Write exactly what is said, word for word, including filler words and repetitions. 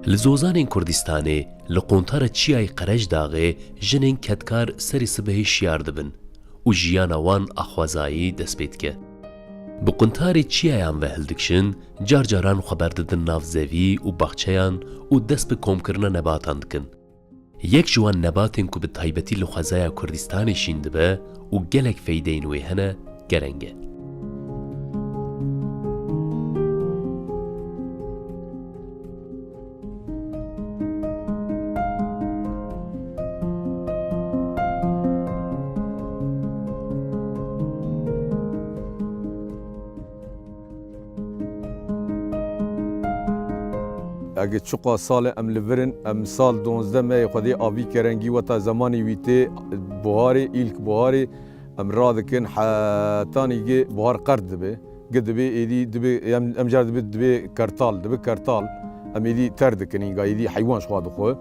Li zozanên Kurdistanê, li qontara Çiyayê Qerejdaxê jinên kedkar serê sibehê şiyar dibin û jiyana wan a xwezayî dest pê dike. Bi quntarê çiyayan ve hildikişin, car caran xwe berdidin nav zevî û baxçeyan û dest bi komkirina nebatan dikin. Yek ji wan nebatên ku bi taybetî li xwezaya Kurdistanê şîn dibe û gelek feydeyên wê hene, gereng e. Ege çiqa sal e em li vir in, em sal duwazdeh me yê Xwedê a vî kerengî weta zemanê wî tê buharê, îlk buharê em radikin hetanî gi buhar qert dibe. Gi dibe êdî dibe, em, em car dibe, dibe kertal, dibe kertal. Em êdî ter dikin, înga êdî heywan ji xwe dixwe.